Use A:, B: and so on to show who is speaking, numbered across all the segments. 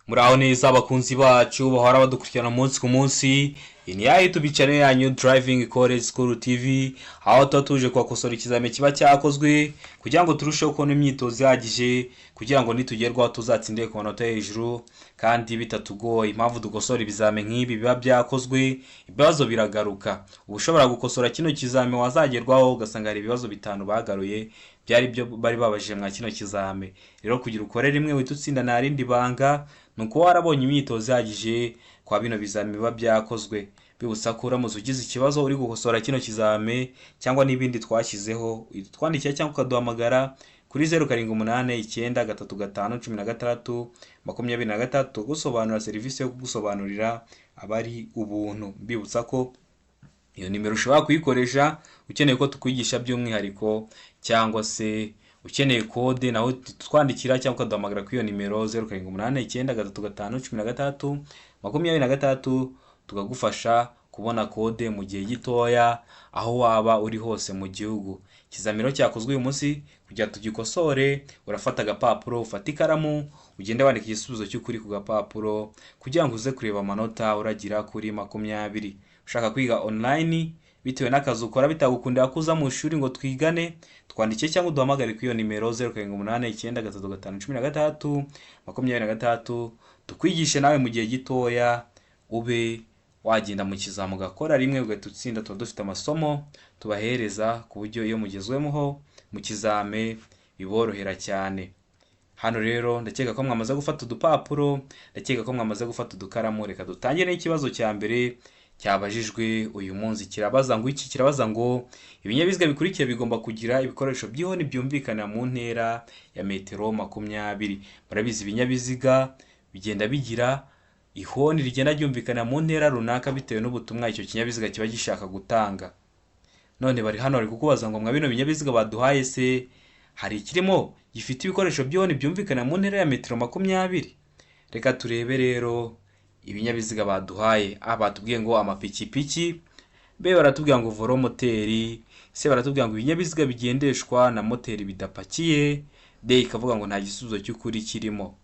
A: Muraho neza abakunzi bacu bahora badukurikirana umunsi ku munsi. Iyi ni ya YouTube channel yanyu Driving College School TV, aho tuba tuje kubakosora ikizami kiba cyakozwe kugira ngo turusheho kubona imyitozo ihagije, kugira ngo nitugerwaho tuzatsinde ku manota hejuru kandi bitatugoye. Impamvu dukosora ibizami nk'ibi biba byakozwe, ibibazo biragaruka. Uba ushobora gukosora kino kizami, wazagerwaho ugasanga hari ibibazo bitanu bagaruye byari byo bari babajije mwa kino kizami. Rero kugira ukore rimwe uhita utsinda nta rindi banga, ni ukuba warabonye imyitozo ihagije kwa bino bizami biba byakozwe. Bibutsa ko uramutse ugize ikibazo uri gukosora kino kizami cyangwa n'ibindi twashyizeho, twandikira cyangwa ukaduhamagara kuri 0789351623, tugusobanurira. Serivisi yo kugusobanurira aba ari ubuntu. Mbibutsa ko iyo nimero ushobora kuyikoresha ukeneye ko tukwigisha by'umwihariko, cyangwa se ukeneye kode, nawe twandikira cyangwa ukaduhamagara kuri iyo nimero 0789351623, tukagufasha kubona kode mu gihe gitoya aho waba uri hose mu gihugu. Ikizamini cyakozwe uyu munsi, kugira tugikosore, urafata agapapuro, ufate ikaramu, ugende wandika igisubizo cy'ukuri ku gapapuro kugira ngo uze kureba amanota uragira kuri 20. Ushaka kwiga online bitewe n'akazi ukora bitagukundira ko uza mu ishuri ngo twigane, twandike cyangwa uduhamagare kuri iyo nimero 0789351623, tukwigishe nawe mu gihe gitoya ube wagenda mu kizami ugakora rimwe ugahita utsinda. Tuba dufite amasomo tubahereza ku buryo iyo mugezweho mu kizame biborohera cyane. Hano rero ndakeka ko mwamaze gufata udupapuro, ndakeka ko mwamaze gufata udukaramu. Reka dutangire n'ikibazo cya mbere cyabajijwe uyu munsi. Kirabaza ngo iki? Kirabaza ngo ibinyabiziga bikurikiye bigomba kugira ibikoresho by'ihoni byumvikana mu ntera ya metero 20. Murabizi, ibinyabiziga bigenda bigira ihoni rigenda ryumvikana mu ntera runaka bitewe n'ubutumwa icyo kinyabiziga kiba gishaka gutanga. None bari hano bari kukubaza ngo mwa bino binyabiziga baduhaye se, hari ikirimo gifite ibikoresho by'ihoni byumvikana mu ntera ya metero 20? Reka turebe rero ibinyabiziga baduhaye. A, batubwiye ngo amapikipiki, B, baratubwira ngo velomoteri, C, baratubwira ngo ibinyabiziga bigendeshwa na moteri bidapakiye, D ikavuga ngo nta gisubizo cy'ukuri kirimo.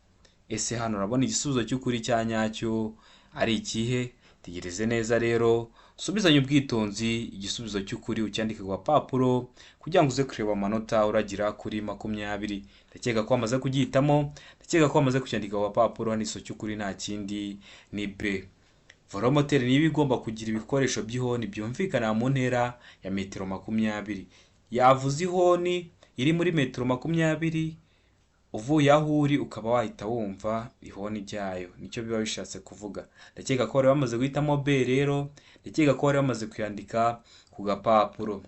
A: Ese hano urabona igisubizo cy'ukuri cya nyacyo ari ikihe? Tegereze neza rero, usubizanye ubwitonzi, igisubizo cy'ukuri ucyandike ku gapapuro kugira ngo uze kureba amanota uragira kuri 20. Ndakeka ko wamaze kugihitamo, ndakeka ko wamaze kucyandika ku gapapuro. Hano igisubizo cy'ukuri nta kindi, ni B. Velomoteri niba igomba kugira ibikoresho by'ihoni byumvikana mu ntera ya metero 20. Yavuze ihoni iri muri metero 20 uvuye aho uri, ukaba wahita wumva ihoni ryayo, nicyo biba bishatse kuvuga. Ndakeka ko bari bamaze guhitamo B rero, ndakeka ko bari bamaze kuyandika ku gapapuro.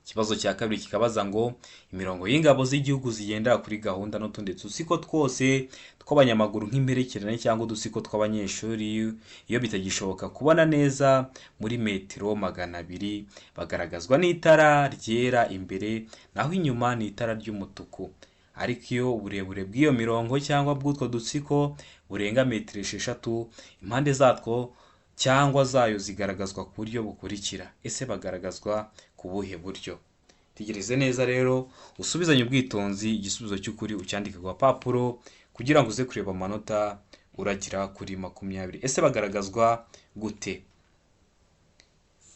A: Ikibazo cya kabiri kikabaza ngo imirongo y'ingabo z'igihugu zigendera kuri gahunda n'utundi dusiko twose tw'abanyamaguru nk'imperekerane cyangwa udusiko tw'abanyeshuri, iyo bitagishoboka kubona neza muri metero 200, bagaragazwa n'itara ryera imbere, naho inyuma ni itara ry'umutuku. Ariko iyo uburebure bw'iyo mirongo cyangwa bw'utwo dutsiko burenga metero 6, impande zatwo cyangwa zayo zigaragazwa ku buryo bukurikira. Ese bagaragazwa ku buhe buryo? Tegereze neza rero, usubizanye ubwitonzi, igisubizo cy'ukuri ucyandike ku gapapuro kugira ngo uze kureba amanota uragira kuri 20. Ese bagaragazwa gute?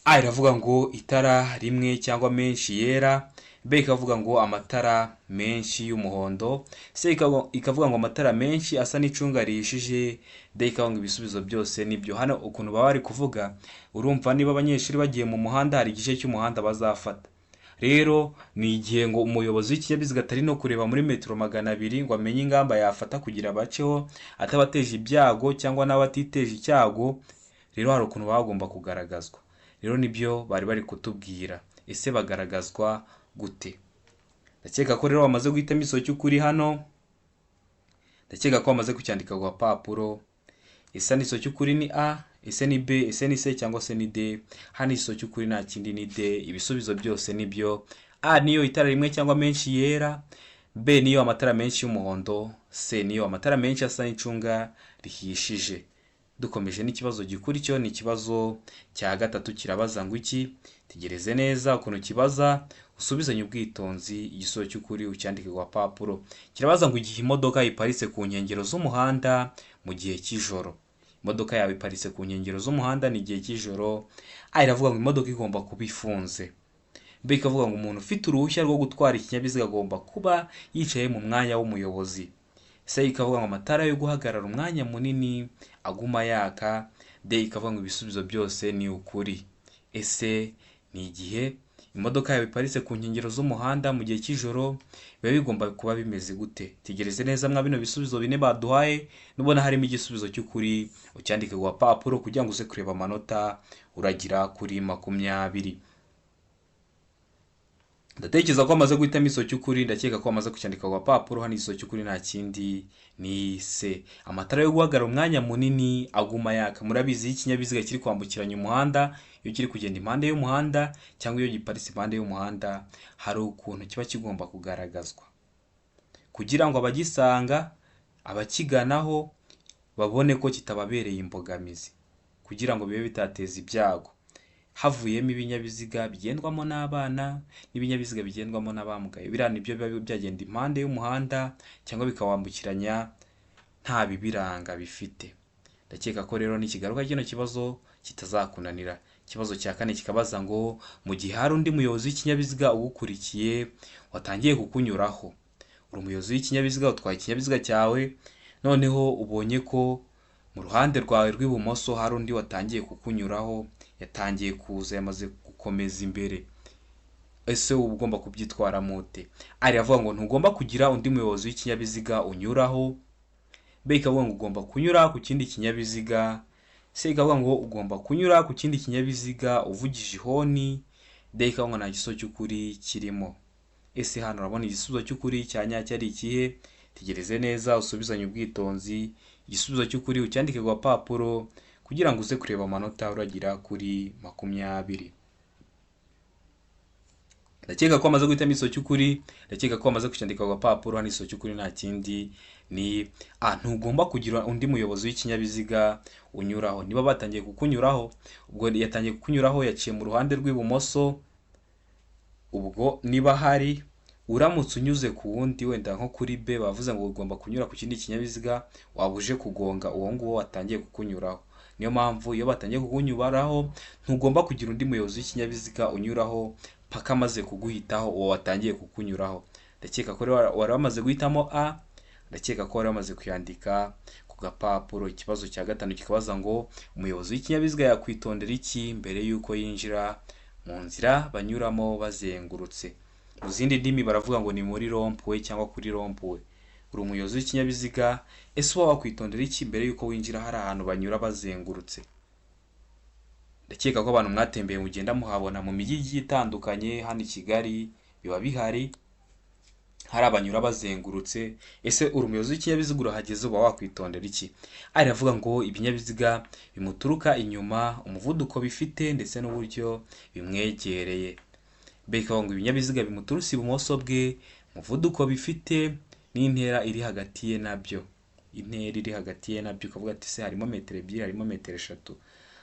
A: A iravuga ngo itara rimwe cyangwa menshi yera, B ikavuga ngo amatara menshi y'umuhondo, C ikavuga ngo amatara menshi asa n'icunga rihishije, D ikavuga ngo ibisubizo byose nibyo. Hano ukuntu baba bari kuvuga, urumva niba abanyeshuri bagiye mu muhanda, hari igice cy'umuhanda bazafata. Rero ni igihe ngo umuyobozi w'ikinyabiziga atari no kureba muri metero 200 ngo amenye ingamba yafata kugira abaceho atabateje ibyago cyangwa nawe atiteje icyago. Rero hari ukuntu baba bagomba kugaragazwa. Rero nibyo bari bari kutubwira. Ese bagaragazwa gute? Ndakeka ko rero bamaze guhitamo igisubizo cy'ukuri hano, ndakeka ko bamaze kucyandika ku gapapuro. Ese igisubizo cy'ukuri ni A, ese ni B, ese ni C cyangwa se ni D? Hano igisubizo cy'ukuri nta kindi, ni D. Ibisubizo byose nibyo. A niyo itara rimwe cyangwa menshi yera, B niyo amatara menshi y'umuhondo, C niyo amatara menshi asa n'icunga rihishije. Dukomeje n'ikibazo gikurikiyeho, ni ikibazo cya gatatu. Kirabaza ngo iki? Tegereze neza ukuntu kibaza, Usubizanye ubwitonzi, igisubizo cy'ukuri ucyandike ku gapapuro. Kirabaza ngo igihe imodoka iparitse ku nkengero z'umuhanda mu gihe cy'ijoro. Imodoka yawe iparitse ku nkengero z'umuhanda ni igihe cy'ijoro. A iravuga ngo imodoka igomba kuba ifunze. B ikavuga ngo umuntu ufite uruhushya rwo gutwara ikinyabiziga agomba kuba yicaye mu mwanya w'umuyobozi. C ikavuga ngo amatara yo guhagarara umwanya munini aguma yaka. D ikavuga ngo ibisubizo byose ni ukuri. Ese ni igihe imodoka yawe iparitse ku nkengero z'umuhanda mu gihe cy'ijoro biba bigomba kuba bimeze gute? Tegereze neza mwa bino bisubizo bine baduhaye, nubona harimo igisubizo cy'ukuri ucyandike ku gapapuro kugira ngo uze kureba amanota uragira kuri 20. Ndatekereza ko wamaze guhitamo igisubizo cy'ukuri, ndakeka ko wamaze kucyandika ku gapapuro. Hano igisubizo cy'ukuri nta kindi ni C. Amatara yo guhagarara umwanya munini aguma yaka. Murabizi, iyo ikinyabiziga kiri kwambukiranya umuhanda, iyo kiri kugenda impande y'umuhanda cyangwa iyo giparitse impande y'umuhanda, hari ukuntu kiba kigomba kugaragazwa kugira ngo abagisanga, abakiganaho babone ko kitababereye imbogamizi, kugira ngo bibe bitateza ibyago. Havuyemo ibinyabiziga bigendwamo n'abana n'ibinyabiziga bigendwamo n'abamugaye, biriya nibyo biba byagenda impande y'umuhanda cyangwa bikawambukiranya nta bibiranga bifite. Ndakeka ko rero nikigaruka kino kibazo kitazakunanira. Ikibazo cya kane kikabaza ngo mu gihe hari undi muyobozi w'ikinyabiziga ugukurikiye watangiye kukunyuraho. Uri umuyobozi w'ikinyabiziga, utwaye ikinyabiziga cyawe, noneho ubonye ko mu ruhande rwawe rw'ibumoso hari undi watangiye kukunyuraho, yatangiye kuza, yamaze gukomeza imbere. Ese uba ugomba kubyitwaramo ute? A iravuga ngo ntugomba kugira undi muyobozi w'ikinyabiziga unyuraho. B ikavuga ngo ugomba kunyura ku kindi kinyabiziga. C ikavuga ngo ugomba kunyura ku kindi kinyabiziga uvugije ihoni. D ikavuga ngo nta gisubizo cy'ukuri kirimo. Ese hano urabona igisubizo cy'ukuri cya nyacyo ari ikihe? Tegereze neza, usubizanye ubwitonzi, igisubizo cy'ukuri ucyandike ku gapapuro kugira ngo uze kureba amanota uragira kuri 20. Ndakeka ko wamaze guhitamo igisubizo cy'ukuri, ndakeka ko wamaze kucyandika ku gapapuro. Hano igisubizo cy'ukuri nta kindi ni A. Ntugomba kugira undi muyobozi w'ikinyabiziga unyuraho. Niba batangiye kukunyuraho, ubwo yatangiye kukunyuraho, yaciye mu ruhande rw'ibumoso, ubwo niba hari uramutse unyuze ku wundi, wenda nko kuri B bavuze ngo ugomba kunyura ku kindi kinyabiziga, waba uje kugonga uwo nguwo watangiye kukunyuraho. Niyo mpamvu iyo batangiye kukunyuraho ntugomba kugira undi muyobozi w'ikinyabiziga unyuraho paka amaze kuguhitaho uwo watangiye kukunyuraho. Ndakeka ko wari wamaze guhitamo A, ndakeka ko wari wamaze kuyandika ku gapapuro. Ikibazo cya gatanu kikabaza ngo umuyobozi w'ikinyabiziga yakwitondera iki mbere y'uko yinjira mu nzira banyuramo bazengurutse? Mu zindi ndimi baravuga ngo ni muri rond-point cyangwa kuri rond-point. Uri umuyobozi w'ikinyabiziga, ese uba wakwitondera iki mbere y'uko winjira hari ahantu banyura bazengurutse? Ndakeka ko abantu mwatembeye mugenda muhabona mu mijyi igiye itandukanye, hano i Kigali biba bihari, hari abanyura bazengurutse. Ese uri umuyobozi w'ikinyabiziga, urahageze, uba wakwitondera iki? A iravuga ngo ibinyabiziga bimuturuka inyuma, umuvuduko bifite ndetse n'uburyo bimwegereye. B ikavuga ngo ibinyabiziga bimuturutse ibumoso bwe, umuvuduko bifite n'intera iri hagati ye nabyo. Intera iri hagati ye nabyo, ukavuga ati se harimo metero 2, harimo metero 3.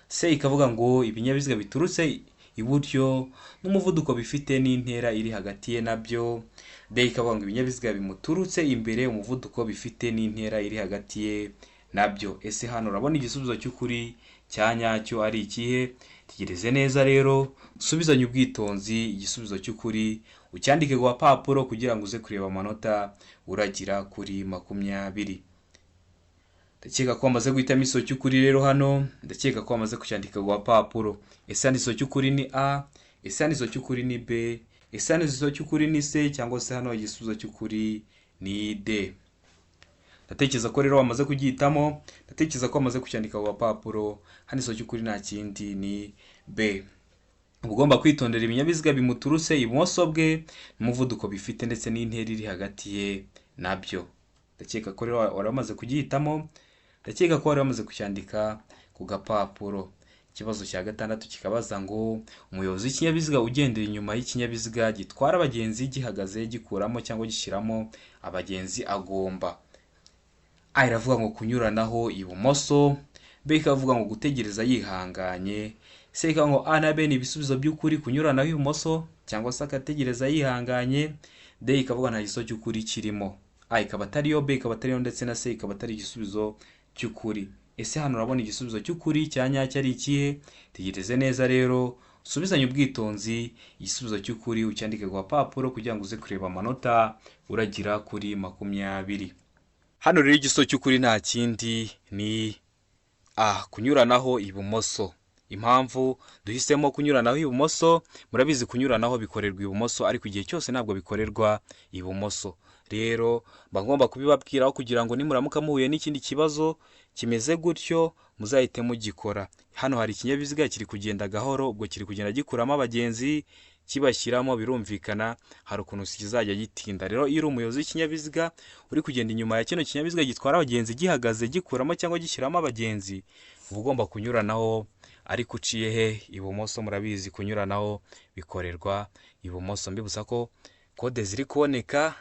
A: C ikavuga ngo ibinyabiziga biturutse iburyo n'umuvuduko bifite n'intera iri hagati ye nabyo. D ikavuga ngo ibinyabiziga bimuturutse imbere, umuvuduko bifite n'intera iri hagati ye nabyo. Ese hano urabona igisubizo cy'ukuri cya nyacyo ari ikihe? Tegereze neza rero, usubizanye ubwitonzi, igisubizo cy'ukuri ucyandike ku gapapuro kugira ngo uze kureba amanota uragira kuri 20. Ndakeka ko wamaze guhitamo igisubizo cy'ukuri rero hano, ndakeka ko wamaze kucyandika ku gapapuro. Ese hano igisubizo cy'ukuri ni A? Ese hano igisubizo cy'ukuri ni B? Ese hano igisubizo cy'ukuri ni C? Cyangwa se hano igisubizo cy'ukuri ni D? Ndatekereza ko rero wamaze kugihitamo, ndatekereza ko wamaze kucyandika ku gapapuro. Hano igisubizo cy'ukuri nta kindi ni B. Uba ugomba kwitondera ibinyabiziga bimuturutse ibumoso bwe n'umuvuduko bifite ndetse n'intera iri hagati ye nabyo. Ndakeka ko rero wari wamaze kugihitamo, ndakeka ko wari wamaze kucyandika ku gapapuro. Ikibazo cya gatandatu kikabaza ngo umuyobozi w'ikinyabiziga ugendera inyuma y'ikinyabiziga gitwara abagenzi gihagaze gikuramo cyangwa gishyiramo abagenzi agomba: A iravuga ngo kunyuranaho ibumoso, B ikavuga ngo gutegereza yihanganye, C ikavuga ngo A na B ni ibisubizo by'ukuri, kunyuranaho ibumoso cyangwa se agategereza yihanganye. D ikavuga nta gisubizo cy'ukuri kirimo. A ikaba atariyo, B ikaba atariyo, ndetse na C ikaba atari igisubizo cy'ukuri. Ese hano urabona igisubizo cy'ukuri cya nyacyo ari ikihe? Tegereze neza rero, usubizanye ubwitonzi igisubizo cy'ukuri ucyandike ku gapapuro kugira ngo uze kureba amanota uragira kuri 20. Hano rero igisubizo cy'ukuri nta kindi ni A, kunyuranaho ibumoso. Impamvu duhisemo kunyuranaho ibumoso, murabizi kunyuranaho bikorerwa ibumoso, ariko igihe cyose ntabwo bikorerwa ibumoso. Rero mba ngomba kubibabwiraho kugira ngo nimuramuka muhuye n'ikindi kibazo kimeze gutyo muzahite mugikora. Hano hari ikinyabiziga kiri kugenda gahoro, ubwo kiri kugenda gikuramo abagenzi kibashyiramo, birumvikana hari ukuntu kizajya gitinda. Rero iyo uri umuyobozi w'ikinyabiziga uri kugenda inyuma ya kino kinyabiziga gitwara abagenzi gihagaze gikuramo cyangwa gishyiramo abagenzi, uba ugomba kunyuranaho ariko uciye he? Ibumoso. Murabizi kunyuranaho bikorerwa ibumoso. Mbibutsa ko kode ziri kuboneka,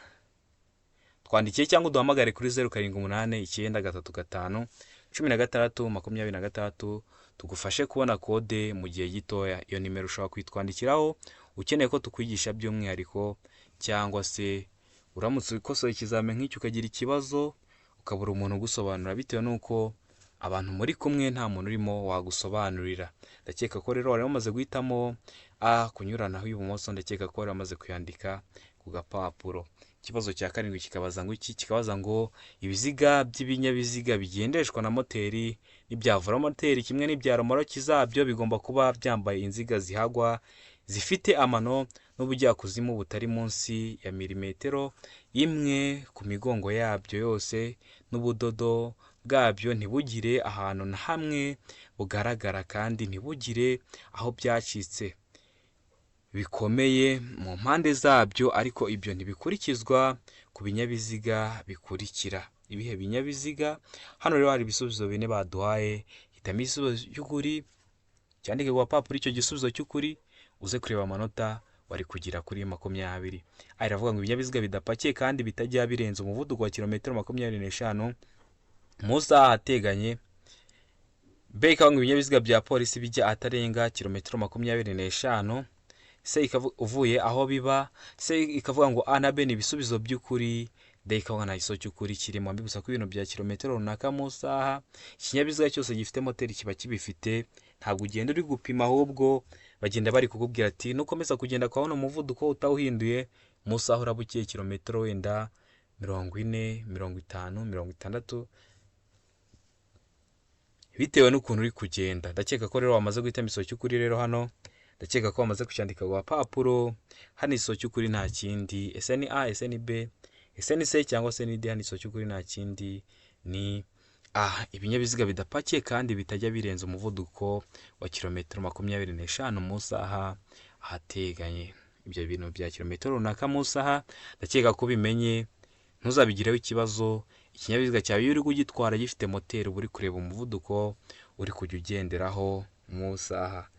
A: twandikiye cyangwa uduhamagare kuri 0789 35 16 26, tugufashe kubona kode mu gihe gitoya. Iyo nimero ushobora kuyitwandikiraho ukeneye ko tukwigisha by'umwihariko, cyangwa se uramutse ukosoye ikizami nk'icyo ukagira ikibazo ukabura umuntu ugusobanurira bitewe n'uko abantu muri kumwe nta muntu urimo wagusobanurira. Ndakeka ko rero wari wamaze guhitamo A, kunyuranaho ibumoso, ndakeka ko wari wamaze kuyandika ku gapapuro. Ikibazo cya karindwi kikabaza ngo iki? Kikabaza ngo ibiziga by'ibinyabiziga bigendeshwa na moteri n'ibya velomoteri kimwe n'ibya romoroki zabyo bigomba kuba byambaye inziga zihagwa zifite amano n'ubujyakuzimu butari munsi ya milimetero 1 ku migongo yabyo yose, n'ubudodo bwabyo ntibugire ahantu na hamwe bugaragara kandi ntibugire aho byacitse bikomeye mu mpande zabyo, ariko ibyo ntibikurikizwa ku binyabiziga bikurikira. Ibihe binyabiziga? Hano rero hari ibisubizo bine baduhaye, hitamo igisubizo cy'ukuri, cyandike ku gapapuro icyo gisubizo cy'ukuri, uze kureba amanota wari kugira kuri 20. A iravuga ngo ibinyabiziga bidapakiye kandi bitajya birenza umuvuduko wa kilometero 25 mu isaha ahateganye. B ikavuga ngo ibinyabiziga bya polisi bijya atarenga kilometero 25. C ikavuga uvuye aho biba. C ikavuga ngo A na B ni ibisubizo by'ukuri. D ikavuga nta gisubizo cy'ukuri kirimo. Mbibutsa ko ibintu bya kilometero runaka mu isaha, ikinyabiziga cyose gifite moteri kiba kibifite, ntabwo ugenda uri gupima, ahubwo bagenda bari kukubwira ati nukomeza kugenda kwa uno muvuduko utawuhinduye mu isaha uraba ukiye kilometero wenda 40, 50, 60, bitewe n'ukuntu uri kugenda. Ndakeka ko rero wamaze guhitamo igisubizo cy'ukuri. Rero hano ndakeka ko wamaze kucyandika ku gapapuro. Hano igisubizo cy'ukuri nta kindi, ese ni A, ese ni B, ese ni C cyangwa se ni D? Hano igisubizo cy'ukuri nta kindi ni A, ibinyabiziga bidapakiye kandi bitajya birenza umuvuduko wa kilometero 25 mu isaha ahateganye. Ibyo bintu bya kilometero runaka mu isaha ndakeka ko ubimenye, ntuzabigireho ikibazo. Ikinyabiziga cyawe iyo uri kugitwara gifite moteri, uba uri kureba umuvuduko uri kujya ugenderaho mu isaha.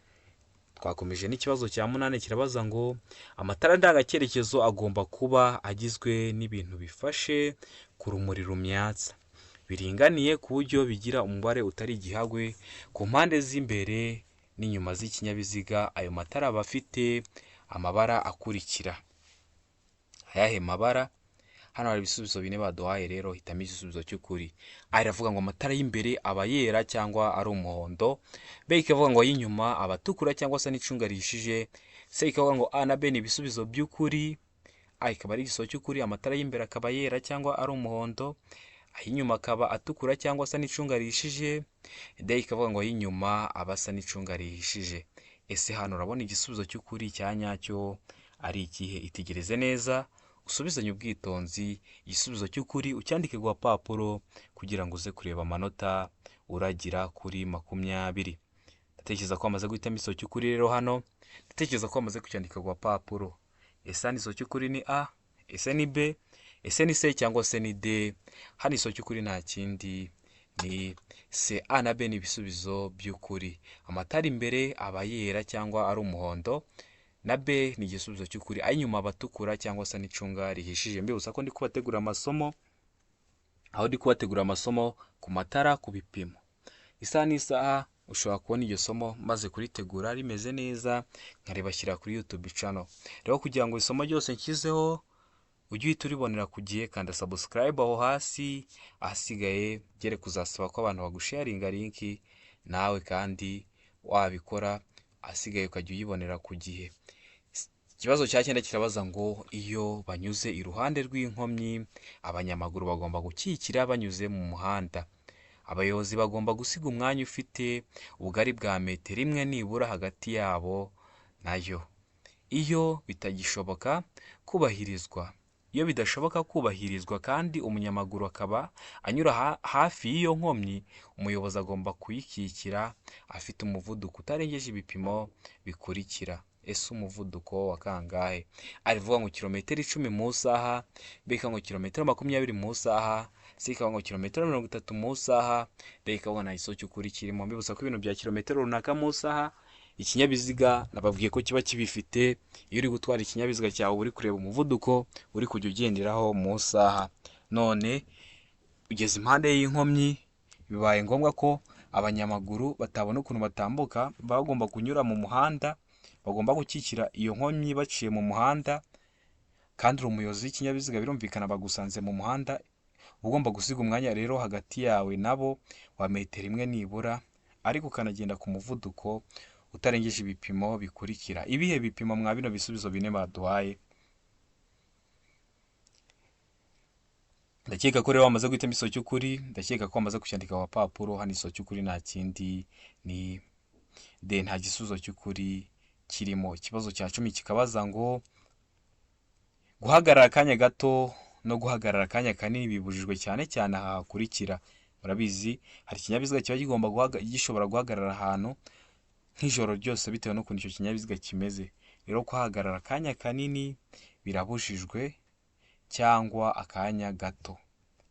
A: Twakomeje n'ikibazo cya munani, kirabaza ngo amatara ndangacyerekezo agomba kuba agizwe n'ibintu bifashe ku rumuri rumyatsa biringaniye ku buryo bigira umubare utari igihagwe ku mpande z'imbere n'inyuma z'ikinyabiziga. Ayo matara aba afite amabara akurikira. Ayahe mabara? Hano hari ibisubizo bine baduhaye, rero hitamo igisubizo cy'ukuri. A iravuga ngo amatara y'imbere aba yera cyangwa ari umuhondo. B ikavuga ngo ay'inyuma aba atukura cyangwa se n'icunga rihishije. C ikavuga ngo A na B ni ibisubizo by'ukuri. A ikaba ari igisubizo cy'ukuri, amatara y'imbere akaba yera cyangwa ari umuhondo, ay'inyuma akaba atukura cyangwa se n'icunga rihishije. D ikavuga ngo ay'inyuma aba asa n'icunga rihishije. Ese hano urabona igisubizo cy'ukuri cya nyacyo ari ikihe? Itegereze neza, usubizanye ubwitonzi igisubizo cy'ukuri ucyandike ku gapapuro kugira ngo uze kureba amanota uragira kuri 20. Ndatekereza ko wamaze guhitamo igisubizo cy'ukuri. Rero hano ndatekereza ko wamaze kucyandika ku gapapuro. Ese hano igisubizo cy'ukuri ni A, ese ni B, ese ni C cyangwa se ni D? Hano igisubizo cy'ukuri nta kindi ni C. A na B ni ibisubizo by'ukuri. Amatara imbere aba yera cyangwa ari umuhondo, na B ni igisubizo cy'ukuri. Ay'inyuma aba atukura cyangwa se n'icunga rihishije. Mbibutsa ko ndi kubategura amasomo, aho ndi kubategura amasomo ku matara, ku bipimo, isaha n'isaha. Ushobora kubona iryo somo maze kuritegura rimeze neza, nkaribashyira kuri YouTube channel. Rero kugira ngo isomo ryose nshyizeho ujye uhita uribonera ku gihe, kanda subscribe aho hasi, ahasigaye byere kuzasaba ko abantu bagusharinga link, nawe kandi wabikora, ahasigaye ukajya uyibonera ku gihe. Ikibazo cya cyenda kirabaza ngo iyo banyuze iruhande rw'inkomyi, abanyamaguru bagomba gukikira banyuze mu muhanda. Abayobozi bagomba gusiga umwanya ufite ubugari bwa metero imwe nibura hagati yabo nayo. Iyo bitagishoboka kubahirizwa, iyo bidashoboka kubahirizwa kandi umunyamaguru akaba anyura hafi y'iyo nkomyi, umuyobozi agomba kuyikikira afite umuvuduko utarengeje ibipimo bikurikira. Ese umuvuduko wa kangahe? Arivuga ngo kilometero 10 mu isaha, B ikavuga ngo kilometero 20 mu isaha, C ikavuga ngo kilometero 30 mu isaha, D ikavuga nta gisubizo cy'ukuri kirimo. Mbibutsa ko ibintu bya kilometero runaka mu isaha, ikinyabiziga nababwiye ko kiba kibifite. Iyo uri gutwara ikinyabiziga cyawe uri kureba umuvuduko uri kujya ugenderaho mu isaha. None ugeze impande y'inkomyi, bibaye ngombwa ko abanyamaguru batabona ukuntu batambuka, bagomba kunyura mu muhanda, bagomba gukikira iyo nkomyi baciye mu muhanda, kandi uri umuyobozi w'ikinyabiziga birumvikana bagusanze mu muhanda, uba ugomba gusiga umwanya rero hagati yawe nabo wa metero imwe nibura, ariko ukanagenda ku muvuduko utarengeje ibipimo bikurikira. Ibihe bipimo mwa bino bisubizo bine baduhaye? Ndakeka ko rero wamaze guhitamo igisubizo cy'ukuri, ndakeka ko wamaze kucyandika ku gapapuro. Hano igisubizo cy'ukuri nta kindi ni D, nta gisubizo cy'ukuri kirimo. Ikibazo cya 10 kikabaza ngo guhagarara akanya gato no guhagarara akanya kanini bibujijwe cyane cyane aha hakurikira. Murabizi hari ikinyabiziga kiba kigomba gishobora guhagarara ahantu nk'ijoro ryose bitewe n'ukuntu icyo kinyabiziga kimeze. Rero kuhagarara akanya kanini birabujijwe cyangwa akanya gato.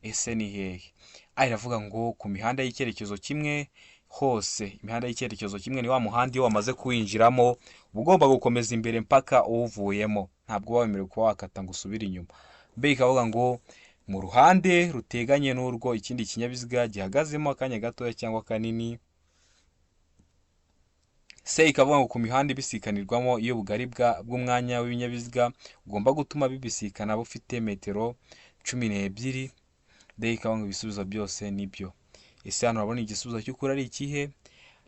A: Ese ni hehe? A iravuga ngo ku mihanda y'icyerekezo kimwe hose. Imihanda y'icyerekezo kimwe ni wa muhanda iyo wamaze kuwinjiramo uba ugomba gukomeza imbere mpaka uwuvuyemo, ntabwo uba wemerewe kuba wakata ngo usubire inyuma. B ikavuga ngo mu ruhande ruteganye n'urwo ikindi kinyabiziga gihagazemo akanya gatoya cyangwa kanini. C ikavuga ngo ku mihanda ibisikanirwamo iyo ubugari bw'umwanya w'ibinyabiziga ugomba gutuma bibisikana bufite metero 12. D ikavuga ngo ibisubizo byose nibyo. Ese hano urabona igisubizo cy'ukuri ari ikihe?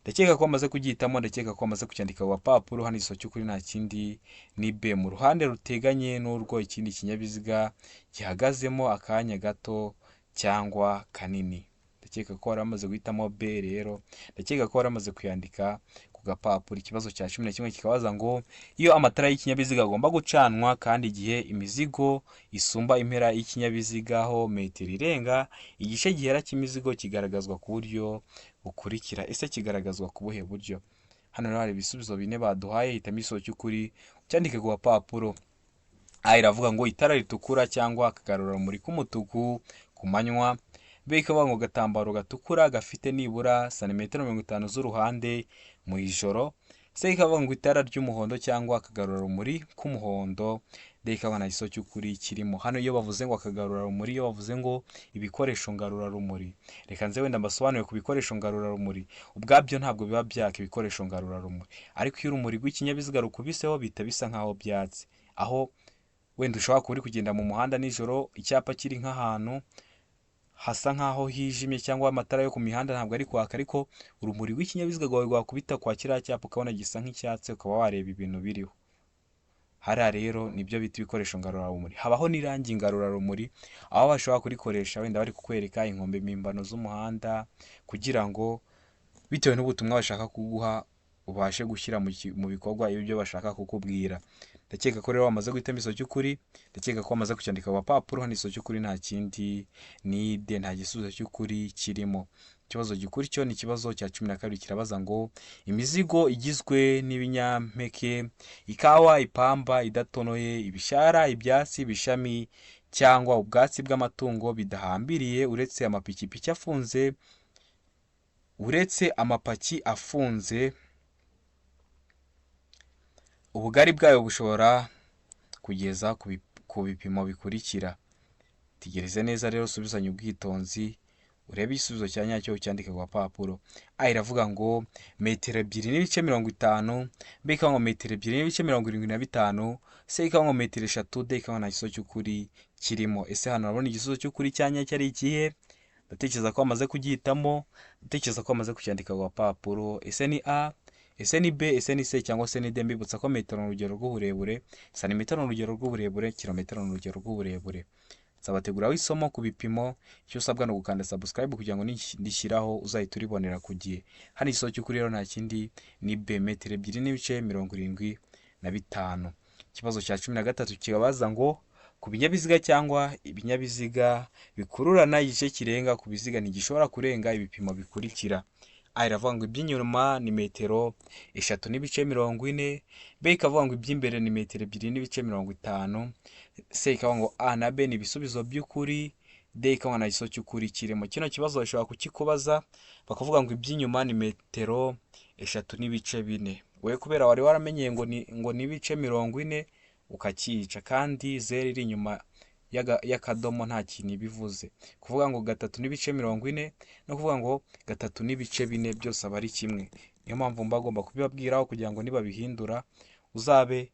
A: Ndakeka ko wamaze kugihitamo, ndakeka ko wamaze kucyandika ku gapapuro. Hano igisubizo cy'ukuri nta kindi ni B, mu ruhande ruteganye n'urwo ikindi kinyabiziga gihagazemo akanya gato cyangwa kanini. Ndakeka ko wari wamaze guhitamo B rero, ndakeka ko wari wamaze kuyandika ku gapapuro. Ikibazo cya 11 kikabaza ngo iyo amatara y'ikinyabiziga agomba gucanwa kandi igihe imizigo isumba impera y'ikinyabiziga ho metero irenga, igice gihera cy'imizigo kigaragazwa ku buryo bukurikira. Ese kigaragazwa ku buhe buryo? Hano rero hari ibisubizo bine baduhaye, hitamo igisubizo cy'ukuri ucyandike ku gapapuro. A iravuga ngo itara ritukura cyangwa akagarurarumuri k'umutuku ku manywa. B ikavuga ngo agatambaro gatukura gafite nibura santimetero 50 z'uruhande mu ijoro. C ikavuga ngo itara ry'umuhondo cyangwa akagarurarumuri k'umuhondo. D ikavuga nta gisubizo cy'ukuri kirimo. Hano iyo bavuze ngo akagarurarumuri, iyo bavuze ngo ibikoresho ngarurarumuri, reka nze wenda mbasobanurire ku bikoresho ngarurarumuri. Ubwabyo ntabwo biba byaka ibikoresho ngarurarumuri, ariko iyo urumuri rw'ikinyabiziga rukubiseho bihita bisa nk'aho byatse. Aho wenda ushobora kuba uri kugenda mu muhanda nijoro, icyapa kiri nk'ahantu hasa nk'aho hijimye cyangwa amatara yo ku mihanda ntabwo ari kwaka, ariko urumuri rw'ikinyabiziga rwawe rwakubita kwa kiriya cyapa ukabona gisa nk'icyatsi, ukaba wareba ibintu biriho. Hariya rero nibyo bita ibikoresho ngarurarumuri. Habaho n'irangi ngarurarumuri, aho bashobora kurikoresha wenda bari kukwereka inkombe mpimbano z'umuhanda, kugira ngo bitewe n'ubutumwa bashaka kuguha ubashe gushyira mu bikorwa ibyo bashaka kukubwira. Ndakeka ko rero wamaze guhitamo igisubizo cy'ukuri, ndakeka ko wamaze kucyandika ku gapapuro. Hano igisubizo cy'ukuri nta kindi ni D, nta gisubizo cy'ukuri kirimo. Ikibazo gikuru cyo ni ikibazo cya 12 kirabaza ngo imizigo igizwe n'ibinyampeke, ikawa, ipamba idatonoye, ibishara, ibyatsi, ibishami cyangwa ubwatsi bw'amatungo bidahambiriye uretse amapikipiki afunze, uretse amapaki afunze, ubugari bwayo bushobora kugeza ku bipimo bikurikira. Tegereze neza rero usubizanye ubwitonzi, Urebe igisubizo cya nyacyo ucyandike ku gapapuro. A iravuga ngo metero 2.50, B ikavuga ngo metero 2.75, C ikavuga ngo metero 3, D ikavuga nta gisubizo cy'ukuri kirimo. Ese hano urabona igisubizo cy'ukuri cya nyacyo ari ikihe? Ndatekereza ko wamaze kugihitamo, ndatekereza ko wamaze kucyandika ku gapapuro. Ese ni A, ese ni B, ese ni C cyangwa se ni D? Mbibutsa ko metero ni urugero rw'uburebure, santimetero ni urugero rw'uburebure, kilometero ni urugero rw'uburebure. Nzabateguraho isomo ku bipimo, icyo usabwa ni ugukanda subscribe kugira ngo ndishyiraho uzahita uribonera ku gihe. Hano igisubizo cy'ukuri rero nta kindi ni B, metero 2.75. Ikibazo cya 13 kibabaza ngo ku binyabiziga cyangwa ibinyabiziga bikururana, igice kirenga ku biziga ntigishobora kurenga ibipimo bikurikira. A iravuga ngo iby'inyuma ni metero 3.40, B ikavuga ngo iby'imbere ni metero 2.50, C ikavuga ngo A na B ni ibisubizo by'ukuri, D ikavuga nta gisubizo cy'ukuri kirimo. Kino kibazo bashobora kukikubaza bakavuga ngo iby'inyuma ni metero 3.4. Wowe kubera wari waramenyeye ngo ni ibice 40 ukacyica, kandi zeru iri inyuma y'akadomo nta kintu iba ivuze. Kuvuga ngo 3.40 no kuvuga ngo 3.4 byose aba ari kimwe. Niyo mpamvu mba ngomba kubibabwiraho kugira ngo nibabihindura uzabe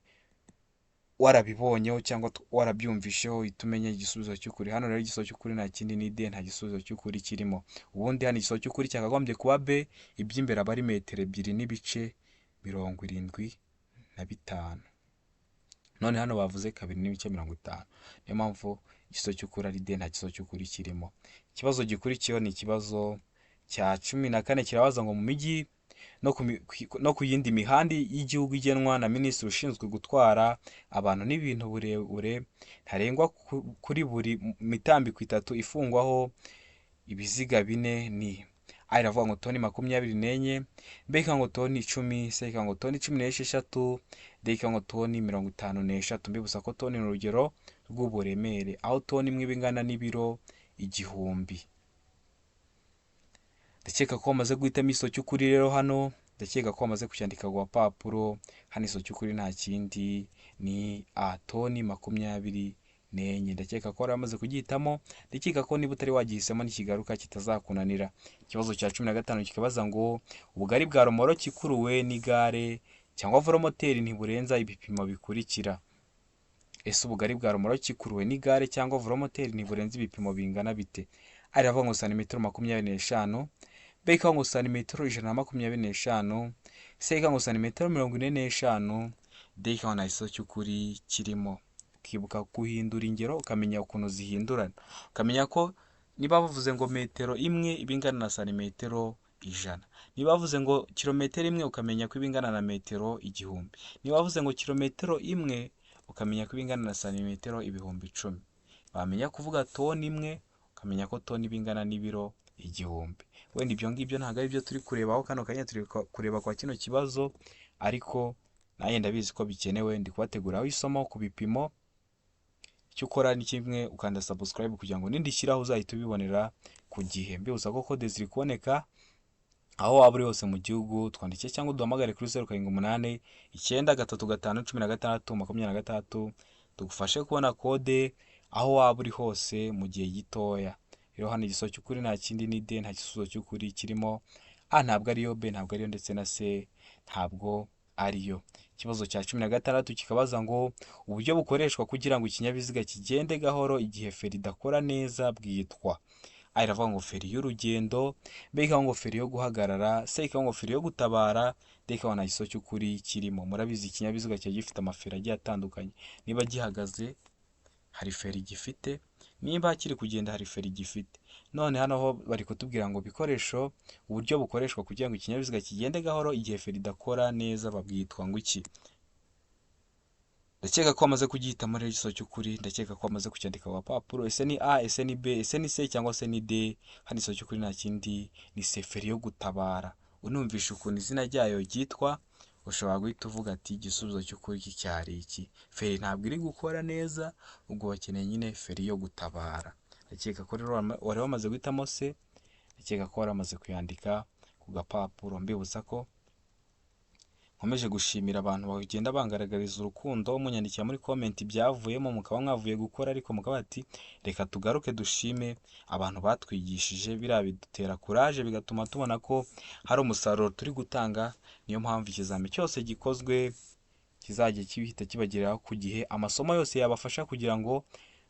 A: warabibonyeho cyangwa warabyumvisheho, uhite umenya igisubizo cy'ukuri. Hano rero igisubizo cy'ukuri nta kindi ni D, nta gisubizo cy'ukuri kirimo. Ubundi hano igisubizo cy'ukuri cyakagombye kuba B, iby'imbere aba ari metero 2.75. None hano bavuze 2.50. Niyo mpamvu igisubizo cy'ukuri ari D, nta gisubizo cy'ukuri kirimo. Ikibazo gikurikiyeho ni ikibazo cya 14, kirabaza ngo mu mijyi no ku yindi mihanda y'igihugu igenwa na minisitiri ushinzwe gutwara abantu n'ibintu, uburebure ntarengwa kuri buri mitambiko itatu ifungwaho ibiziga bine ni: A iravuga ngo toni 24, B ikavuga ngo toni 10, C ikavuga ngo toni 16, D ikavuga ngo toni 53. Mbibutsa ko toni ni urugero rw'uburemere, aho toni imwe iba ingana n'ibiro 1000. Ndakeka ko wamaze guhitamo igisubizo cy'ukuri rero hano, ndakeka ko wamaze kucyandika ku gapapuro. Hano igisubizo cy'ukuri nta kindi ni A, toni 24. Ndakeka ko wari wamaze kugihitamo, ndakeka ko niba utari wagihisemo nikigaruka kitazakunanira. Ikibazo cya 15 kikabaza ngo ubugari bwa romoroki ikuruwe n'igare cyangwa velomoteri ntiburenza ibipimo bikurikira. Ese ubugari bwa romoroki ikuruwe n'igare cyangwa velomoteri ntiburenza ibipimo bingana bite? A iravuga ngo santimetero 25, B ikavuga ngo santimetero 125, C ikavuga ngo santimetero 45, D ikavuga nta gisubizo cy'ukuri kirimo. Ukibuka guhindura ingero, ukamenya ukuntu zihindurana, ukamenya ko niba bavuze ngo metero imwe iba ingana na santimetero 100, niba bavuze ngo kilometero imwe ukamenya ko iba ingana na metero 1000, niba bavuze ngo kilometero imwe ukamenya ko iba ingana na santimetero 10,000, wamenya kuvuga toni imwe ukamenya ko toni iba ingana n'ibiro 1000. Wenda ibyo ngibyo ntabwo ari byo turi kurebaho kano kanya, turi kureba kwa kino kibazo, ariko nanjye ndabizi ko bikenewe, ndi kubateguraho isomo ku bipimo. Icyo ukora ni kimwe, ukanda subscribe kugira ngo nindishyiraho uzahita ubibonera ku gihe. Mbibutsa ko kode ziri kuboneka aho waba uri hose mu gihugu, twandike cyangwa uduhamagare kuri 0789351626, tugufashe kubona kode aho waba uri hose mu gihe gitoya. Rero hano igisubizo cy'ukuri nta kindi ni D, nta gisubizo cy'ukuri kirimo. A ntabwo ariyo, B ntabwo ariyo, ndetse na C ntabwo ariyo. Ikibazo cya 16 kikabaza ngo uburyo bukoreshwa kugira ngo ikinyabiziga kigende gahoro igihe feri idakora neza bwitwa: A iravuga ngo feri y'urugendo, B ikavuga ngo feri yo guhagarara, C ikavuga ngo feri yo gutabara, D ikavuga nta gisubizo cy'ukuri kirimo. Murabizi ikinyabiziga kiba gifite amaferi agiye atandukanye. Niba gihagaze hari feri gifite, niba kiri kugenda hari feri gifite. None hano ho bari kutubwira ngo ibikoresho, uburyo bukoreshwa kugira ngo ikinyabiziga kigende gahoro igihe feri idakora neza babwitwa ngo iki? Ndakeka ko wamaze kugihitamo rero igisubizo cy'ukuri, ndakeka ko wamaze kucyandika ku gapapuro. Ese ni A, ese ni B, ese ni C cyangwa se ni D? Hano igisubizo cy'ukuri nta kindi ni C, feri yo gutabara. Unumvisha ukuntu izina ryayo ryitwa, ushobora guhita uvuga ati igisubizo cy'ukuri cyari iki. Feri ntabwo iri gukora neza, ubwo bakeneye nyine feri yo gutabara. Ndakeka ko rero wari wamaze guhitamo C, ndakeka ko wari wamaze kuyandika ku gapapuro. Mbibutsa ko Nkomeje gushimira abantu bagenda bangaragariza urukundo, munyandikira muri comment ibyavuyemo, mukaba mwavuye gukora ariko mukaba bati reka tugaruke dushime abantu batwigishije, biriya bidutera courage, bigatuma tubona ko hari umusaruro turi gutanga. Niyo mpamvu ikizami cyose gikozwe kizajya gihita kibageraho ku gihe, amasomo yose yabafasha kugira ngo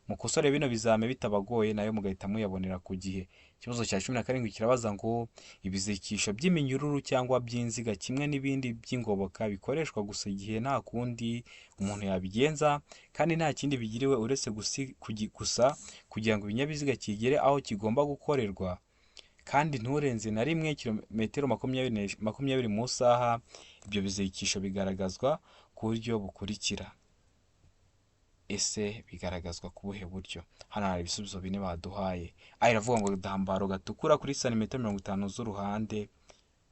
A: mukosore bino bizame bitabagoye, nayo mugahita muyabonera ku gihe. Ikibazo cya 17 kirabaza ngo ibizirikisho by'iminyururu cyangwa by'inziga kimwe n'ibindi by'ingoboka bikoreshwa gusa igihe nta kundi umuntu yabigenza kandi nta kindi bigiriwe uretse gusa kugira ngo ibinyabiziga kigere aho kigomba gukorerwa, kandi nturenze na rimwe kilometero 20 mu isaha. Ibyo bizirikisho bigaragazwa ku buryo bukurikira. Ese bigaragazwa ku buhe buryo? Hano hari ibisubizo bine baduhaye. A iravuga ngo agatambaro gatukura kuri santimetero 50 z'uruhande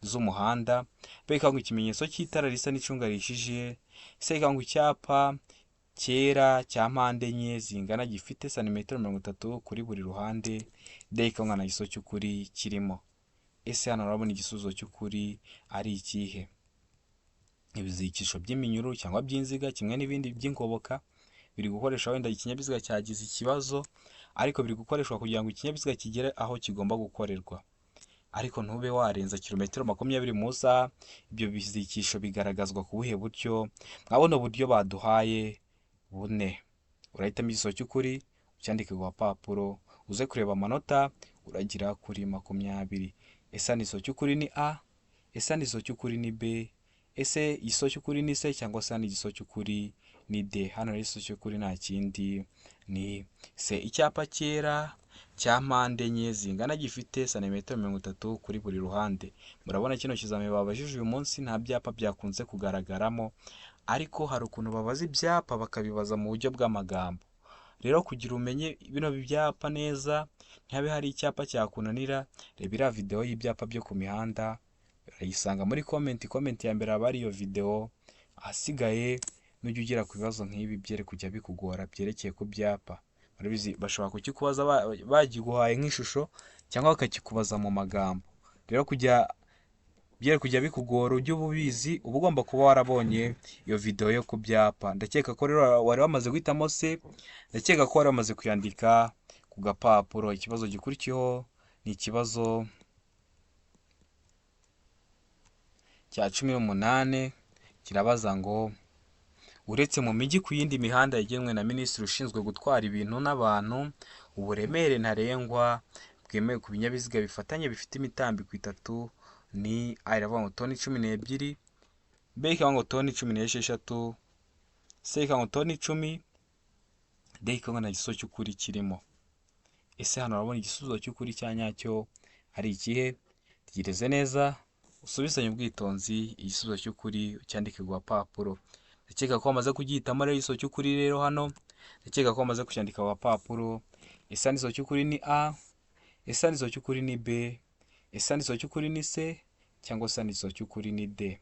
A: z'umuhanda. B ikavuga ngo ikimenyetso cy'itara risa n'icunga rihishije. C ikavuga ngo icyapa cyera cya mpande enye zingana gifite santimetero 30 kuri buri ruhande. D ikavuga ngo nta gisubizo cy'ukuri kirimo. Ese hano urabona igisubizo cy'ukuri ari ikihe? Ibizirikisho by'iminyururu cyangwa by'inziga kimwe n'ibindi by'ingoboka biri gukoresha wenda ikinyabiziga cyagize ikibazo, ariko biri gukoreshwa kugira ngo ikinyabiziga kigere aho kigomba gukorerwa, ariko ntube warenza kilometero 20 mu isaha. Ibyo bizirikisho bigaragazwa ku buhe buryo? Mwabona uburyo baduhaye bune. Urahitamo igisubizo cy'ukuri ucyandike ku gapapuro, uze kureba amanota uragira kuri 20. Ese hano igisubizo cy'ukuri ni A? Ese hano igisubizo cy'ukuri ni B? Ese igisubizo cy'ukuri ni C? Cyangwa se hano igisubizo cy'ukuri ni D? Hano rero igisubizo cy'ukuri nta kindi ni C. Icyapa cyera cya mpande enye zingana gifite santimetero 30 kuri buri ruhande. Murabona kino kizami babajije uyu munsi nta byapa byakunze kugaragaramo, ariko hari ukuntu babaza ibyapa bakabibaza mu buryo bw'amagambo. Rero kugira umenye bino byapa neza, ntihabe hari icyapa cyakunanira, reba iriya videwo y'ibyapa byo ku mihanda, urayisanga muri comment. Comment ya mbere haba hari iyo videwo, ahasigaye nujya ugera ku bibazo nk'ibi byere kujya bikugora byerekeye ku byapa. Murabizi bashobora kukikubaza bagiguhaye nk'ishusho cyangwa bakakikubaza mu magambo. Rero kujya byere kujya bikugora ujye uba ubizi, uba ugomba kuba warabonye iyo videwo yo ku byapa. Ndakeka ko rero wari wamaze guhitamo C, ndakeka ko wari wamaze kuyandika ku gapapuro. Ikibazo gikurikiyeho ni ikibazo cya 18, kirabaza ngo uretse mu mijyi ku yindi mihanda yagenwe na minisitiri ushinzwe gutwara ibintu n'abantu, uburemere ntarengwa bwemewe ku binyabiziga bifatanye bifite imitambiko 3 ni A iravuga ngo toni 12, B ikavuga ngo toni 16, C ikavuga ngo toni 10, D ikavuga nta gisubizo cy'ukuri kirimo. Ese hano urabona igisubizo cy'ukuri cya nyacyo ari ikihe? Tegereze neza usubizanye ubwitonzi igisubizo cy'ukuri ucyandike ku gapapuro. Ndakeka ko wamaze kugihitamo rero igisubizo cy'ukuri rero hano, ndakeka ko wamaze kucyandika ku gapapuro. Ese hano igisubizo cy'ukuri ni A? Ese hano igisubizo cy'ukuri ni B? Ese hano igisubizo cy'ukuri ni C? Cyangwa se hano igisubizo cy'ukuri ni D?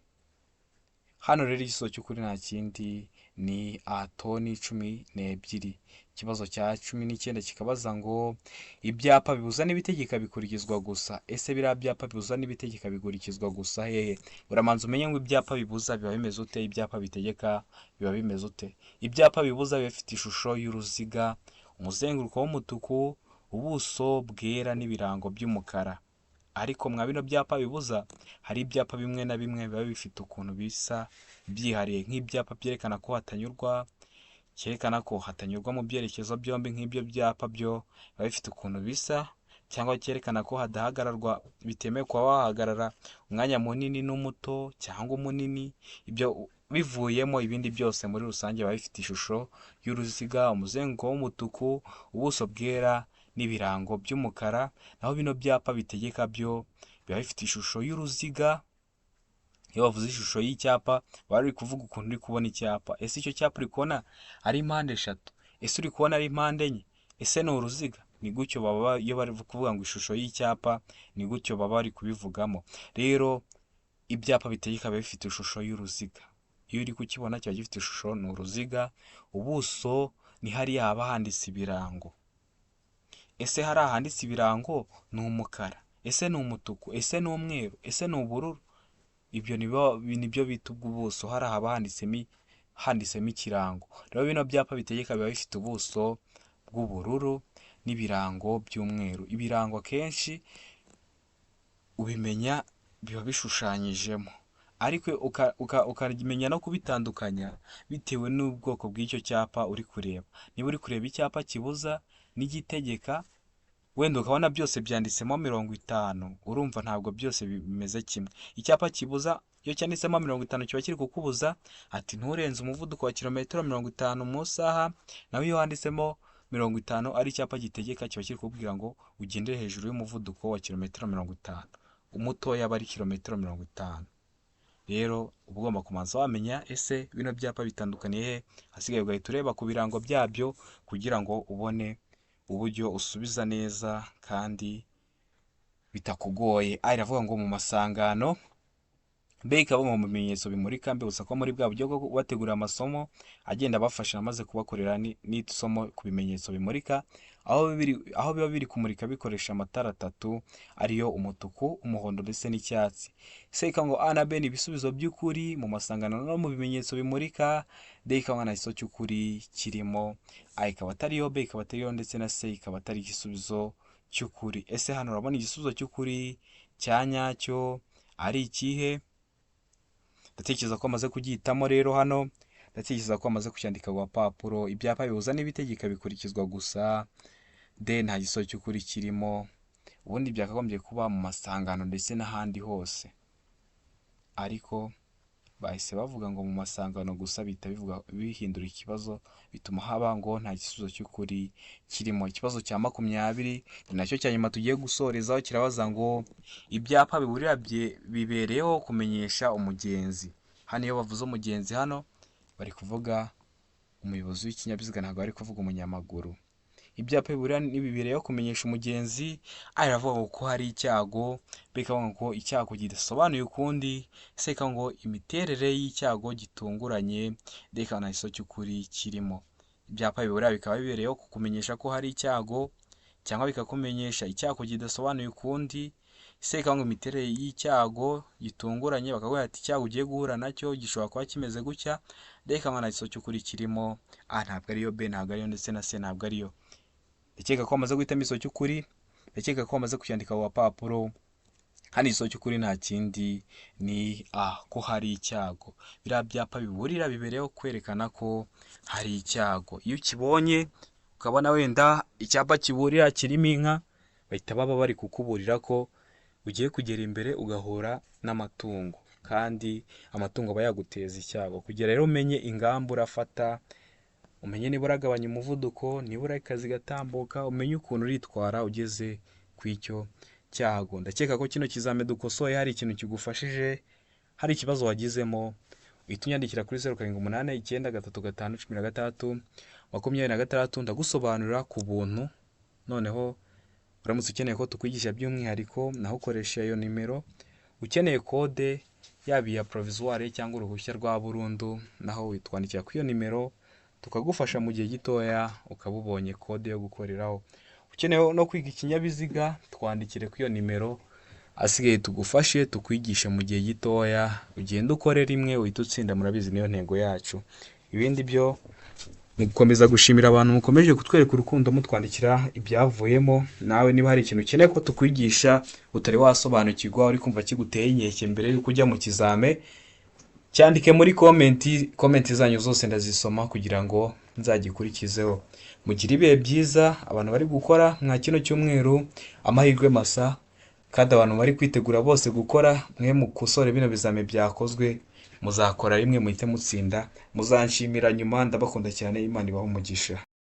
A: Hano rero igisubizo cy'ukuri nta kindi ni A, toni 12. Ikibazo cya 19 kikabaza ngo ibyapa bibuza n'ibitegeka bikurikizwa gusa. Ese biriya byapa bibuza n'ibitegeka bikurikizwa gusa hehe? Uramanza umenye ngo ibyapa bibuza biba bimeze ute, ibyapa bitegeka biba bimeze ute. Ibyapa bibuza biba bifite ishusho y'uruziga, umuzenguruko w'umutuku, ubuso bwera n'ibirango by'umukara. Ariko mwa bino byapa bibuza hari ibyapa bimwe na bimwe biba bifite ukuntu bisa byihariye, nk'ibyapa byerekana ko hatanyurwa, cyerekana ko hatanyurwa mu byerekezo byombi, nk'ibyo byapa byo biba bifite ukuntu bisa, cyangwa cyerekana ko hadahagararwa, bitemewe kuba wahagarara umwanya munini n'umuto cyangwa umunini. Ibyo bivuyemo ibindi byose muri rusange biba bifite ishusho y'uruziga, umuzenguruko w'umutuku, ubuso bwera n'ibirango by'umukara. Naho bino byapa bitegeka byo biba bifite ishusho y'uruziga. Iyo bavuze ishusho y'icyapa baba bari kuvuga ukuntu uri kubona icyapa. Ese icyo cyapa uri kubona ari mpande 3? Ese uri kubona ari mpande 4? Ese ni uruziga? Ni gutyo baba iyo bari kuvuga ngo ishusho y'icyapa, ni gutyo baba bari kubivugamo. Rero ibyapa bitegeka biba bifite ishusho y'uruziga. Iyo uri kukibona kiba gifite ishusho, ni uruziga, ubuso ni hariya haba handitse ibirango. Ese hari ahanditse ibirango ni umukara? Ese ni umutuku? Ese ni umweru? Ese ni ubururu? Ibyo nibyo bita ubwo ubuso, hariya haba handitsemo ikirango. Rero bino byapa bitegeka biba bifite ubuso bw'ubururu n'ibirango by'umweru. Ibirango akenshi ubimenya biba bishushanyijemo, ariko ukamenya no kubitandukanya bitewe n'ubwoko bw'icyo cyapa uri kureba. Niba uri kureba icyapa kibuza n'igitegeka, wenda ukabona byose byanditsemo 50, urumva ntabwo byose bimeze kimwe. Icyapa kibuza iyo cyanditsemo 50 kiba kiri kukubuza ati nturenze umuvuduko wa kilometero 50 mu isaha, naho iyo handitsemo 50 ari icyapa gitegeka kiba kiri kukubwira ngo ugendere hejuru y'umuvuduko wa kilometero 50, umutoya aba ari kilometero 50. Rero uba ugomba kubanza wamenya ese bino byapa bitandukaniye he, ahasigaye ugahita ureba ku birango byabyo kugira ngo ubone uburyo usubiza neza kandi bitakugoye. A iravuga ngo mu masangano, B ikavuga ngo mu bimenyetso bimurika. Mbibutsa ko muri bwa buryo bwo kubategurira amasomo agenda abafasha amaze kubakorera n'isomo ku bimenyetso bimurika, aho biba biri kumurika bikoresha amatara atatu ariyo umutuku, umuhondo ndetse n'icyatsi. C ikavuga ngo A na B ni ibisubizo by'ukuri mu masangano no mu bimenyetso bimurika. D ikavuga nta gisubizo cy'ukuri kirimo. A ikaba atariyo, B ikaba atariyo ndetse na C ikaba atari igisubizo cy'ukuri. Ese hano urabona igisubizo cy'ukuri cya nyacyo ari ikihe? Ndatekereza ko bamaze kugihitamo. Rero hano ndatekereza ko bamaze kucyandika ku gapapuro. Ibyapa bibuza n'ibitegeka bikurikizwa gusa. D nta gisubizo cy'ukuri kirimo. Ubundi byakagombye kuba mu masangano ndetse n'ahandi hose, ariko bahise bavuga ngo mu masangano gusa, bihita bivuga bihindura ikibazo, bituma haba ngo nta gisubizo cy'ukuri kirimo. Ikibazo cya 20 ni nacyo cya nyuma tugiye gusorezaho, kirabaza ngo ibyapa biburira bibereyeho kumenyesha umugenzi. Hano iyo bavuze umugenzi hano bari kuvuga umuyobozi w'ikinyabiziga, ntabwo bari kuvuga umunyamaguru. Ibyapa biburira bibereyeho kumenyesha umugenzi. A iravuga ngo ko hari icyago, B ikavuga ngo icyago kidasobanuye ukundi, C ikavuga ngo imiterere y'icyago gitunguranye, D ikaba nta gisubizo cy'ukuri kirimo. Ibyapa biburira bikaba bibereyeho kukumenyesha ko hari icyago cyangwa bikakumenyesha icyago kidasobanuye ukundi. C ikavuga ngo imiterere y'icyago gitunguranye, bakavuga ati icyago ugiye guhura nacyo gishobora kuba kimeze gutya. D ikaba nta gisubizo cy'ukuri kirimo. A ntabwo ariyo, B ntabwo ariyo ndetse na C ntabwo ariyo. Ndakeka ko wamaze guhitamo igisubizo cy'ukuri, ndakeka ko wamaze kucyandika ku gapapuro. Hano igisubizo cy'ukuri nta kindi ni A, ko hari icyago. Biriya byapa biburira bibereyeho kwerekana ko hari icyago. Iyo ukibonye ukabona wenda icyapa kiburira kirimo inka, bahita baba bari kukuburira ko ugiye kugera imbere ugahura n'amatungo, kandi amatungo aba yaguteza icyago. Kugira rero umenye ingamba urafata, umenye niba uragabanya umuvuduko, niba ureka zigatambuka, umenye ukuntu uritwara ugeze ku icyo cyago. Ndakeka ko kino kizame dukosoye hari ikintu kigufashije, hari ikibazo wagizemo, uhita unyandikira kuri 0789351626, ndagusobanurira ku buntu. Noneho uramutse ukeneye ko tukwigisha by'umwihariko, naho ukoresha iyo nimero. Ukeneye kode yaba iya provisoire cyangwa uruhushya rwa burundu, naho witwandikira kuri iyo nimero tukagufasha mu gihe gitoya ukaba ubonye kode yo gukoreraho. Ukeneye no kwiga ikinyabiziga, twandikire kuri iyo nimero, asigaye tugufashe tukwigishe mu gihe gitoya, ugende ukore rimwe uhite utsinda, murabizi niyo ntego yacu. Ibindi byo ni gukomeza gushimira abantu mukomeje kutwereka urukundo mutwandikira ibyavuyemo. Nawe niba hari ikintu ukeneye ko tukwigisha utari wasobanukirwa, uri kumva kiguteye inkeke mbere y'uko ujya mu kizame, cyandike muri comment, comment zanyu zose ndazisoma kugira ngo nzagikurikizeho. Mugire ibihe byiza, abantu bari gukora mwa kino cyumweru amahirwe masa, kandi abantu bari kwitegura bose gukora, mwe mukosore bino bizame byakozwe, muzakora rimwe muhite mutsinda, muzanshimira nyuma. Ndabakunda cyane, Imana ibahe umugisha.